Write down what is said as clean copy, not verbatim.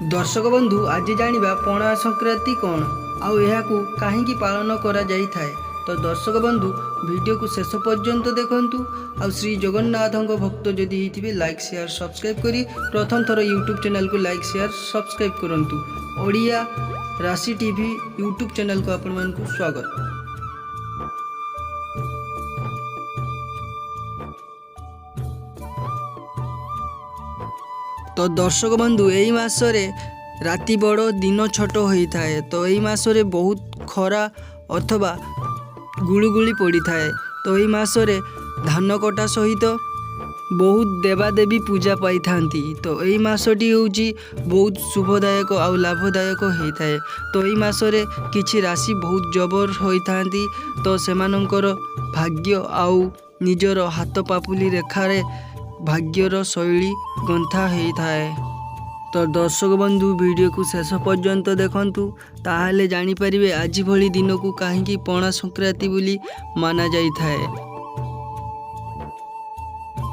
ଦର୍ଶକ ବନ୍ଧୁ, ଆଜି ଜାଣିବା ପଣା ସଂକ୍ରାନ୍ତି କ'ଣ ଆଉ ଏହାକୁ କାହିଁକି ପାଳନ କରାଯାଇଥାଏ। ତ ଦର୍ଶକ ବନ୍ଧୁ, ଭିଡ଼ିଓକୁ ଶେଷ ପର୍ଯ୍ୟନ୍ତ ଦେଖନ୍ତୁ ଆଉ ଶ୍ରୀ ଜଗନ୍ନାଥଙ୍କ ଭକ୍ତ ଯଦି ହେଇଥିବେ, ଲାଇକ୍, ସେୟାର, ସବସ୍କ୍ରାଇବ୍ କରି ପ୍ରଥମ ଥର ୟୁଟ୍ୟୁବ୍ ଚ୍ୟାନେଲକୁ ଲାଇକ୍, ସେୟାର, ସବସ୍କ୍ରାଇବ୍ କରନ୍ତୁ। ଓଡ଼ିଆ ରାଶି ଟିଭି ୟୁଟ୍ୟୁବ୍ ଚ୍ୟାନେଲକୁ ଆପଣମାନଙ୍କୁ ସ୍ୱାଗତ। ତ ଦର୍ଶକ ବନ୍ଧୁ, ଏଇ ମାସରେ ରାତି ବଡ଼, ଦିନ ଛୋଟ ହୋଇଥାଏ। ତ ଏଇ ମାସରେ ବହୁତ ଖରା ଅଥବା ଗୁଳୁଗୁଳି ପଡ଼ିଥାଏ। ତ ଏଇ ମାସରେ ଧାନ କଟା ସହିତ ବହୁତ ଦେବାଦେବୀ ପୂଜା ପାଇଥାନ୍ତି। ତ ଏଇ ମାସଟି ହେଉଛି ବହୁତ ଶୁଭଦାୟକ ଆଉ ଲାଭଦାୟକ ହୋଇଥାଏ। ତ ଏଇ ମାସରେ କିଛି ରାଶି ବହୁତ ଜବର ହୋଇଥାନ୍ତି। ତ ସେମାନଙ୍କର ଭାଗ୍ୟ ଆଉ ନିଜର ହାତ ପାପୁଲି ରେଖାରେ ଭାଗ୍ୟର ଶୈଳୀ ଗନ୍ଥା ହେଇଥାଏ। ତ ଦର୍ଶକ ବନ୍ଧୁ, ଭିଡ଼ିଓକୁ ଶେଷ ପର୍ଯ୍ୟନ୍ତ ଦେଖନ୍ତୁ, ତାହେଲେ ଜାଣିପାରିବେ ଆଜି ଭଳି ଦିନକୁ କାହିଁକି ପଣା ସଂକ୍ରାନ୍ତି ବୋଲି ମାନାଯାଇଥାଏ।